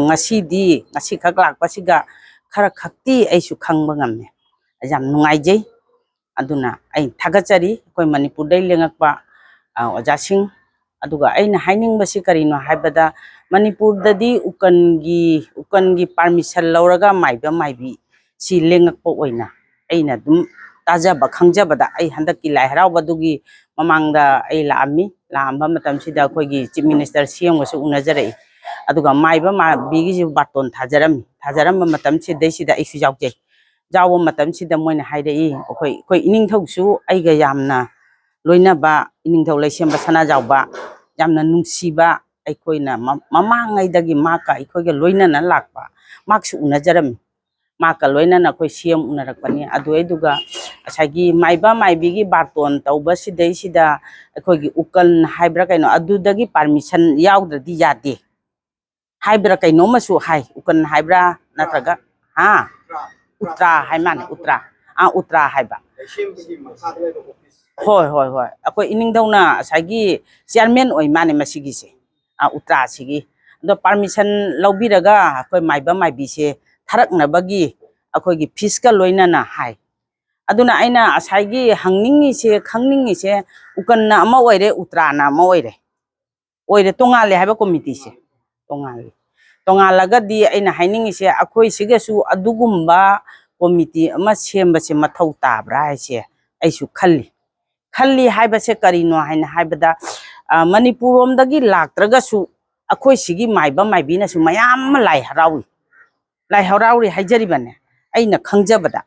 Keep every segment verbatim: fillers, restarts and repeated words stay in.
ꯉꯁꯤꯗꯤ, ꯉꯁꯤꯈꯛ ꯂꯥꯛꯄꯁꯤꯒ ꯈꯔ ꯈꯛꯇꯤ ꯑꯩꯁꯨ ꯈꯪꯕ ꯉꯝꯃꯦ꯫ ꯑꯩ ꯌꯥꯝ ꯅꯨꯡꯉꯥꯏꯖꯩ꯫ ꯑꯗꯨꯅ ꯑꯩ ꯊꯥꯒꯠꯆꯔꯤ ꯑꯩꯈꯣꯏ ꯃꯅꯤꯄꯨꯔꯗꯩ ꯂꯦꯡꯉꯛꯄ, ꯑ, ꯑꯣꯖꯥꯁꯤꯡ꯫ ꯑꯗꯨꯒ ꯑꯩꯅ ꯍꯥꯏꯅꯤꯡꯕꯁꯤ ꯀꯔꯤꯅꯣ ꯍꯥꯏꯕꯗ, ꯃꯅꯤꯄꯨꯔꯗꯗꯤ ꯎꯀꯟꯒꯤ, ꯎꯀꯟꯒꯤ permission ꯂꯧꯔꯒ ꯃꯥꯏꯕ ꯃꯥꯏꯕꯤ ꯁꯤ ꯂꯦꯡꯉꯛꯄ ꯑꯣꯏꯅ ꯑꯩꯅ ꯑꯗꯨꯝ ꯇꯥꯖꯕ ꯈꯪꯖꯕꯗ, ꯑꯩ ꯍꯟꯗꯛꯀꯤ ꯂꯥꯏ ꯍꯔꯥꯎꯕꯗꯨꯒꯤ ꯃꯃꯥꯡꯗ ꯑꯩ ꯂꯥꯛꯑꯝꯃꯤ꯫ ꯂꯥꯛꯑꯝꯕ ꯃꯇꯝꯁꯤꯗ ꯑꯩꯈꯣꯏꯒꯤ Chief Minister ꯁꯤ ꯑꯦꯝꯒꯁꯨ ꯎꯅꯖꯔꯛꯏ꯫ ꯑꯗꯨꯒ ꯃꯥꯏꯕ ꯃꯥꯏꯕꯤꯒꯤꯁꯨ ꯕꯥꯇꯣꯟ ꯊꯥꯖꯔꯝꯃꯤ꯫ ꯊꯥꯖꯔꯝꯕ ꯃꯇꯝꯁꯤꯗꯩꯁꯤꯗ ꯑꯩꯁꯨ ꯌꯥꯎꯖꯩ꯫ ꯌꯥꯎꯕ ꯃꯇꯝꯁꯤꯗ ꯃꯣꯏꯅ ꯍꯥꯏꯔꯛꯏ, ꯑꯩꯈꯣꯏ, ꯑꯩꯈꯣꯏ ꯏꯅꯤꯡꯊꯧꯁꯨ ꯑꯩꯒ ꯌꯥꯝꯅ ꯂꯣꯏꯅꯕ, ꯏꯅꯤꯡꯊꯧ ꯂꯩꯁꯦꯝꯕ ꯁꯅꯥꯖꯥꯎꯕ, ꯌꯥꯝꯅ ꯅꯨꯡꯁꯤꯕ, ꯑꯩꯈꯣꯏꯅ ꯃ-, ꯃꯃꯥꯡꯉꯩꯗꯒꯤ ꯃꯍꯥꯛꯀ ꯑꯩꯈꯣꯏꯒ ꯂꯣꯏꯅꯅ ꯂꯥꯛꯄ, ꯃꯍꯥꯛꯁꯨ ꯎꯅꯖꯔꯝꯃꯤ꯫ ꯃꯍꯥꯛꯀ ꯂꯣꯏꯅꯅ ꯑꯩꯈꯣꯏ ꯁꯤ ꯑꯦꯝ ꯎꯅꯔꯛꯄꯅꯤ꯫ ꯑꯗꯨ ꯑꯗꯨꯒ ꯉꯁꯥꯏꯒꯤ ꯃꯥꯏꯕ ꯃꯥꯏꯕꯤꯒꯤ ꯕꯥꯔꯇꯣꯟ ꯇꯧꯕ ꯁꯤꯗꯩꯁꯤꯗ ꯑꯩꯈꯣꯏꯒꯤ ꯎꯀꯜ ꯍꯥꯏꯕ꯭ꯔꯥ ꯀꯩꯅꯣ, ꯑꯗꯨꯗꯒꯤ permission ꯌꯥꯎꯗ꯭ꯔꯗꯤ ꯌꯥꯗꯦ ꯍꯥꯏꯕ꯭ꯔꯥ ꯀꯩꯅꯣꯝꯃꯁꯨ ꯍꯥꯏ꯫ ꯎꯀꯜ ꯍꯥꯏꯕ꯭ꯔꯥ ꯅꯠꯇ꯭ꯔꯒ, ꯍꯥ? ꯎꯇ꯭ꯔꯥ ꯍꯥꯏ ꯃꯥꯅꯦ, ꯎꯇ꯭ꯔꯥ꯫ ꯑꯥ, ꯎꯇ꯭ꯔꯥ ꯍꯥꯏꯕ꯫ ꯍꯣꯏ, ꯍꯣꯏ, ꯍꯣꯏ꯫ ꯑꯩꯈꯣꯏ ꯏꯅꯤꯡꯊꯧꯅ ꯉꯁꯥꯏꯒꯤ chairman ꯑꯣꯏ ꯃꯥꯅꯦ ꯃꯁꯤꯒꯤꯁꯦ, ꯑꯥ, ꯎꯇ꯭ꯔꯥꯁꯤꯒꯤ꯫ ꯑꯗꯣ permission ꯂꯧꯕꯤꯔꯒ ꯑꯩꯈꯣꯏ ꯃꯥꯏꯕ ꯃꯥꯏꯕꯤꯁꯦ ꯊꯥꯔꯛꯅꯕꯒꯤ ꯑꯩꯈꯣꯏꯒꯤ feesꯀ ꯂꯣꯏꯅꯅ ꯍꯥꯏ꯫ ꯑꯗꯨꯅ ꯑꯩꯅ ꯉꯁꯥꯏꯒꯤ ꯍꯪꯅꯤꯡꯉꯤꯁꯦ, ꯈꯪꯅꯤꯡꯉꯤꯁꯦ, ꯎꯀꯟꯅ ꯑꯃ ꯑꯣꯏꯔꯦ, ꯎꯇ꯭ꯔꯥꯅ ꯑꯃ ꯑꯣꯏꯔꯦ꯫ ꯑꯣꯏꯔꯦ, ꯇꯣꯉꯥꯜꯂꯦ ꯍꯥꯏꯕ committeeꯁꯦ꯫ ꯇꯣꯉꯥꯜꯂꯦ꯫ ꯇꯣꯉꯥꯜꯂꯒꯗꯤ ꯑꯩꯅ ꯍꯥꯏꯅꯤꯡꯉꯤꯁꯦ, ꯑꯩꯈꯣꯏ ꯁꯤꯒꯁꯨ ꯑꯗꯨꯒꯨꯝꯕ committee ꯑꯃ ꯁꯦꯝꯕꯁꯦ ꯃꯊꯧ ꯇꯥꯕ꯭ꯔꯥ ꯍꯥꯏꯁꯦ ꯑꯩꯁꯨ ꯈꯜꯂꯤ꯫ ꯈꯜꯂꯤ ꯍꯥꯏꯕꯁꯦ ꯀꯔꯤꯅꯣ ꯍꯥꯏꯅ ꯍꯥꯏꯕꯗ, ꯑ, ꯃꯅꯤꯄꯨꯔ ꯔꯣꯝꯗꯒꯤ ꯂꯥꯛꯇ꯭ꯔꯒꯁꯨ ꯑꯩꯈꯣꯏ ꯁꯤꯒꯤ ꯃꯥꯏꯕ ꯃꯥꯏꯕꯤꯅꯁꯨ ꯃꯌꯥꯝ ꯑꯃ ꯂꯥꯏ ꯍꯔꯥꯎꯏ꯫ ꯂꯥꯏ ꯍꯔꯥꯎꯔꯤ ꯍꯥꯏꯖꯔꯤꯕꯅꯦ ꯑꯩꯅ ꯈꯪꯖꯕꯗ꯫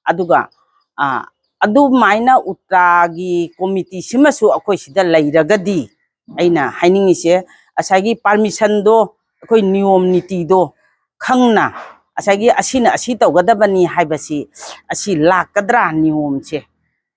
ꯑꯗꯨꯒ, ꯑ, ꯑꯗꯨꯃꯥꯏꯅ ꯎꯇ꯭ꯔꯥꯒꯤ committeeꯁꯤꯃꯁꯨ ꯑꯩꯈꯣꯏ ꯁꯤꯗ ꯂꯩꯔꯒꯗꯤ, ꯑꯩꯅ ꯍꯥꯏꯅꯤꯡꯉꯤꯁꯦ, ꯉꯁꯥꯏꯒꯤ permissionꯗꯣ, ꯑꯩꯈꯣꯏ ꯅꯤꯌꯣꯝ ꯅꯤꯇꯤꯗꯣ ꯈꯪꯅ, ꯉꯁꯥꯏꯒꯤ ꯑꯁꯤꯅ ꯑꯁꯤ ꯇꯧꯒꯗꯕꯅꯤ ꯍꯥꯏꯕꯁꯤ, ꯑꯁꯤ ꯂꯥꯛꯀꯗ꯭ꯔꯥ ꯅꯤꯌꯣꯝꯁꯦ?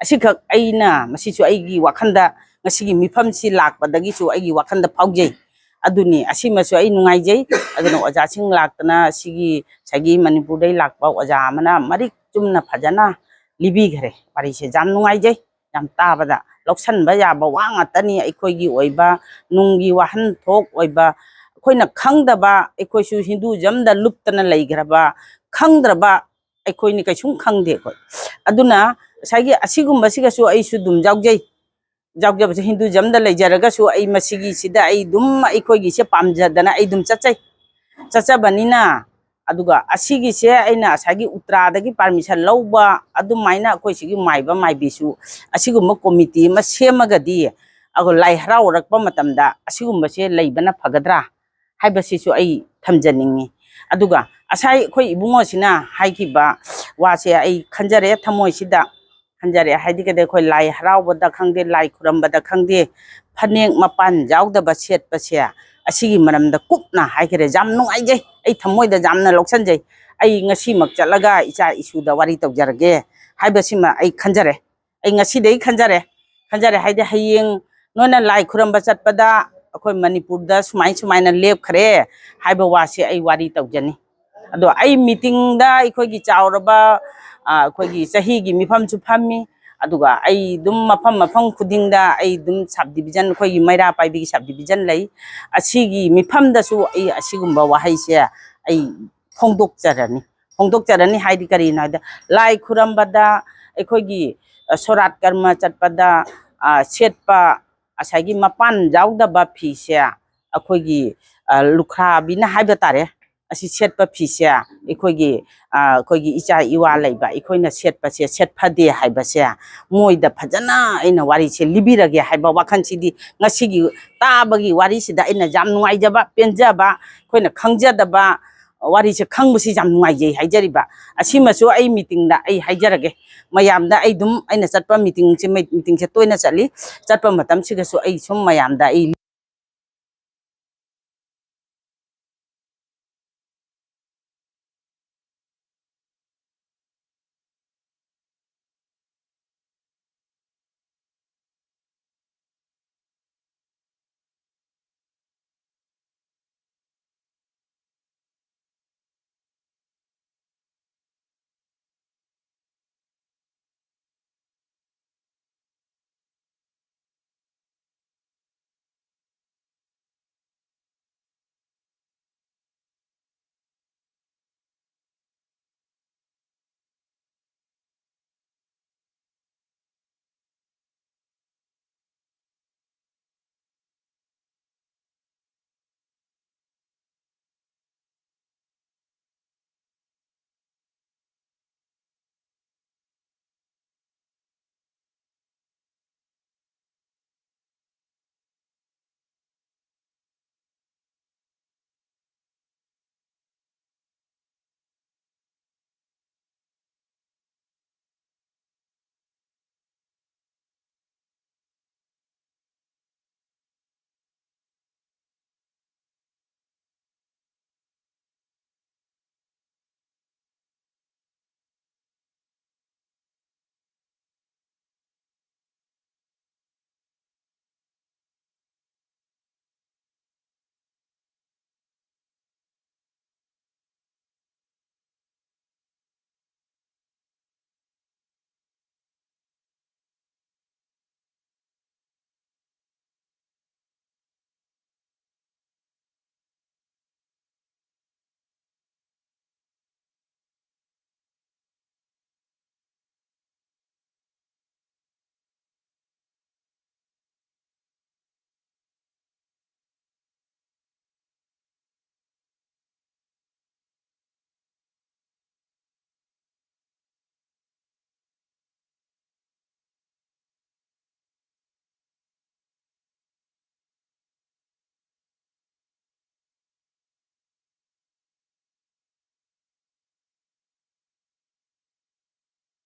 ꯑꯁꯤꯈꯛ ꯑꯩꯅ, ꯃꯁꯤꯁꯨ ꯑꯩꯒꯤ ꯋꯥꯈꯜꯗ, ꯉꯁꯤꯒꯤ ꯃꯤꯐꯝꯁꯤ ꯂꯥꯛꯄꯗꯒꯤꯁꯨ ꯑꯩꯒꯤ ꯋꯥꯈꯜꯗ ꯐꯥꯎꯖꯩ꯫ ꯑꯗꯨꯅꯤ, ꯑꯁꯤꯃꯁꯨ ꯑꯩ ꯅꯨꯡꯉꯥꯏꯖꯩ꯫ ꯑꯗꯨꯅ ꯑꯣꯖꯥꯁꯤꯡ ꯂꯥꯛꯇꯅ ꯁꯤꯒꯤ ꯉꯁꯥꯏꯒꯤ ꯃꯅꯤꯄꯨꯔꯗꯩ ꯂꯥꯛꯄ ꯑꯣꯖꯥ ꯑꯃꯅ ꯃꯔꯤꯛ ꯆꯨꯝꯅ ꯐꯖꯅ ꯂꯤꯕꯤꯈ꯭ꯔꯦ ꯋꯥꯔꯤꯁꯦ꯫ ꯌꯥꯝ ꯅꯨꯡꯉꯥꯏꯖꯩ꯫ ꯌꯥꯝ ꯇꯥꯕꯗ ꯂꯧꯁꯟꯕ ꯌꯥꯕ ꯋꯥ ꯉꯥꯛꯇꯅꯤ꯫ ꯑꯩꯈꯣꯏꯒꯤ ꯑꯣꯏꯕ ꯅꯨꯡꯒꯤ ꯋꯥꯍꯟꯊꯣꯛ ꯑꯣꯏꯕ ꯑꯩꯈꯣꯏꯅ ꯈꯪꯗꯕ, ꯑꯩꯈꯣꯏꯁꯨ ꯍꯤꯟꯗꯨꯏꯖꯝꯗ ꯂꯨꯞꯇꯅ ꯂꯩꯈ꯭ꯔꯕ, ꯈꯪꯗ꯭ꯔꯕ ꯑꯩꯈꯣꯏꯅꯤ ꯀꯩꯁꯨꯝ ꯈꯪꯗꯦ ꯑꯩꯈꯣꯏ꯫ ꯑꯗꯨꯅ ꯉꯁꯥꯏꯒꯤ ꯑꯁꯤꯒꯨꯝꯕꯁꯤꯒꯁꯨ ꯑꯩꯁꯨ ꯑꯗꯨꯝ ꯌꯥꯎꯖꯩ꯫ ꯌꯥꯎꯖꯕꯁꯦ ꯍꯤꯟꯗꯨꯏꯖꯝꯗ ꯂꯩꯖꯔꯒꯁꯨ ꯑꯩ ꯃꯁꯤꯒꯤꯁꯤꯗ ꯑꯩ ꯑꯗꯨꯝ ꯑꯩꯈꯣꯏꯒꯤꯁꯦ ꯄꯥꯝꯖꯗꯅ ꯑꯩ ꯑꯗꯨꯝ ꯆꯠꯆꯩ꯫ ꯆꯠꯆꯕꯅꯤꯅ, ꯑꯗꯨꯒ ꯑꯁꯤꯒꯤꯁꯦ ꯑꯩꯅ ꯉꯁꯥꯏꯒꯤ ꯎꯇ꯭ꯔꯥꯗꯒꯤ permission ꯂꯧꯕ ꯑꯗꯨꯃꯥꯏꯅ ꯑꯩꯈꯣꯏ ꯁꯤꯒꯤ ꯃꯥꯏꯕ ꯃꯥꯏꯕꯤꯁꯨ ꯑꯁꯤꯒꯨꯝꯕ committee ꯑꯃ ꯁꯦꯝꯃꯒꯗꯤ ꯑꯩꯈꯣꯏ ꯂꯥꯏ ꯍꯔꯥꯎꯔꯛꯄ ꯃꯇꯝꯗ ꯑꯁꯤꯒꯨꯝꯕꯁꯦ ꯂꯩꯕꯅ ꯐꯒꯗ꯭ꯔꯥ ꯍꯥꯏꯕꯁꯤꯁꯨ ꯑꯩ ꯊꯝꯖꯅꯤꯡꯉꯤ꯫ ꯑꯗꯨꯒ ꯉꯁꯥꯏ ꯑꯩꯈꯣꯏ ꯏꯕꯨꯡꯉꯣꯁꯤꯅ ꯍꯥꯏꯈꯤꯕ ꯋꯥꯁꯦ ꯑꯩ ꯈꯟꯖꯔꯦ ꯊꯃꯣꯏꯁꯤꯗ꯫ ꯈꯟꯖꯔꯦ꯫ ꯍꯥꯏꯗꯤ ꯀꯩꯗꯧ-, ꯑꯩꯈꯣꯏ ꯂꯥꯏ ꯍꯔꯥꯎꯕꯗ ꯈꯪꯗꯦ, ꯂꯥꯏ ꯈꯨꯔꯝꯕꯗ ꯈꯪꯗꯦ, ꯐꯅꯦꯛ ꯃꯄꯥꯟ ꯌꯥꯎꯗꯕ ꯁꯦꯠꯄꯁꯦ, ꯑꯁꯤꯒꯤ ꯃꯔꯝꯗ ꯀꯨꯞꯅ ꯍꯥꯏꯈ꯭ꯔꯦ꯫ ꯌꯥꯝ ꯅꯨꯡꯉꯥꯏꯖꯩ, ꯑꯩ ꯊꯃꯣꯏꯗ ꯌꯥꯝꯅ ꯂꯧꯁꯟꯖꯩ꯫ ꯑꯩ ꯉꯁꯤꯃꯛ ꯆꯠꯂꯒ ꯏꯆꯥ ꯏꯁꯨꯗ ꯋꯥꯔꯤ ꯇꯧꯖꯔꯒꯦ ꯍꯥꯏꯕꯁꯤꯃ ꯑꯩ ꯈꯟꯖꯔꯦ꯫ ꯑꯩ ꯉꯁꯤꯗꯩ ꯈꯟꯖꯔꯦ꯫ ꯈꯟꯖꯔꯦ ꯍꯥꯏꯗꯤ ꯍꯌꯦꯡ ꯅꯣꯏꯅ ꯂꯥꯏ ꯈꯨꯔꯝꯕ ꯆꯠꯄꯗ ꯑꯩꯈꯣꯏ ꯃꯅꯤꯄꯨꯔꯗ ꯁꯨꯃꯥꯏ ꯁꯨꯃꯥꯏꯅ ꯂꯦꯞꯈ꯭ꯔꯦ ꯍꯥꯏꯕ ꯋꯥꯁꯦ ꯑꯩ ꯋꯥꯔꯤ ꯇꯧꯖꯅꯤ꯫ ꯑꯗꯣ ꯑꯩ meetingꯗ ꯑꯩꯈꯣꯏꯒꯤ ꯆꯥꯎꯔꯕ, ꯑ, ꯑꯩꯈꯣꯏꯒꯤ ꯆꯍꯤꯒꯤ ꯃꯤꯐꯝꯁꯨ ꯐꯝꯃꯤ꯫ ꯑꯗꯨꯒ ꯑꯩ ꯑꯗꯨꯝ ꯃꯐꯝ ꯃꯐꯝ ꯈꯨꯗꯤꯡꯗ ꯑꯩ ꯑꯗꯨꯝ subdivision, ꯑꯩꯈꯣꯏꯒꯤ ꯃꯩꯔꯥ ꯄꯥꯏꯕꯤꯒꯤ subdivision ꯂꯩ꯫ ꯑꯁꯤꯒꯤ ꯃꯤꯐꯝꯗꯁꯨ ꯑꯩ ꯑꯁꯤꯒꯨꯝꯕ ꯋꯥꯍꯩꯁꯦ ꯑꯩ ꯐꯣꯡꯗꯣꯛꯆꯔꯅꯤ꯫ ꯐꯣꯡꯗꯣꯛꯆꯔꯅꯤ ꯍꯥꯏꯗꯤ ꯀꯔꯤꯅꯣ ꯍꯥꯏꯗ, ꯂꯥꯏ ꯈꯨꯔꯝꯕꯗ ꯑꯩꯈꯣꯏꯒꯤ, ꯑ, ꯁꯣꯔꯥꯠ ꯀꯔꯃ ꯆꯠꯄꯗ, ꯑ, ꯁꯦꯠꯄ ꯉꯁꯥꯏꯒꯤ ꯃꯄꯥꯟ ꯌꯥꯎꯗꯕ ꯐꯤꯁꯦ ꯑꯩꯈꯣꯏꯒꯤ, ꯑ, ꯂꯨꯈ꯭ꯔꯥꯕꯤꯅ ꯍꯥꯏꯕ ꯇꯥꯔꯦ꯫ ꯑꯁꯤ ꯁꯦꯠꯄ ꯐꯤꯁꯦ ꯑꯩꯈꯣꯏꯒꯤ, ꯑ, ꯑꯩꯈꯣꯏꯒꯤ ꯏꯆꯥ ꯏꯋꯥ ꯂꯩꯕ ꯑꯩꯈꯣꯏꯅ ꯁꯦꯠꯄꯁꯦ ꯁꯦꯠꯐꯗꯦ ꯍꯥꯏꯕꯁꯦ ꯃꯣꯏꯗ ꯐꯖꯅ ꯑꯩꯅ ꯋꯥꯔꯤꯁꯦ ꯂꯤꯕꯤꯔꯒꯦ ꯍꯥꯏꯕ ꯋꯥꯈꯜꯁꯤꯗꯤ ꯉꯁꯤꯒꯤ ꯇꯥꯕꯒꯤ ꯋꯥꯔꯤꯁꯤꯗ ꯑꯩꯅ ꯌꯥꯝ ꯅꯨꯡꯉꯥꯏꯖꯕ, ꯄꯦꯟꯖꯕ, ꯑꯩꯈꯣꯏꯅ ꯈꯪꯖꯗꯕ ꯋꯥꯔꯤꯁꯦ ꯈꯪꯕꯁꯤ ꯌꯥꯝ ꯅꯨꯡꯉꯥꯏꯖꯩ ꯍꯥꯏꯖꯔꯤꯕ꯫ ꯑꯁꯤꯃꯁꯨ ꯑꯩ meetingꯗ ꯑꯩ ꯍꯥꯏꯖꯔꯒꯦ꯫ ꯃꯌꯥꯝꯗ ꯑꯩ ꯑꯗꯨꯝ ꯑꯩꯅ ꯆꯠꯄ meetingꯁꯦ, meetingꯁꯦ ꯇꯣꯏꯅ ꯆꯠꯂꯤ꯫ ꯆꯠꯄ ꯃꯇꯝꯁꯤꯗꯁꯨ ꯑꯩ ꯁꯨꯝ ꯃꯌꯥꯝꯗ ꯑꯩ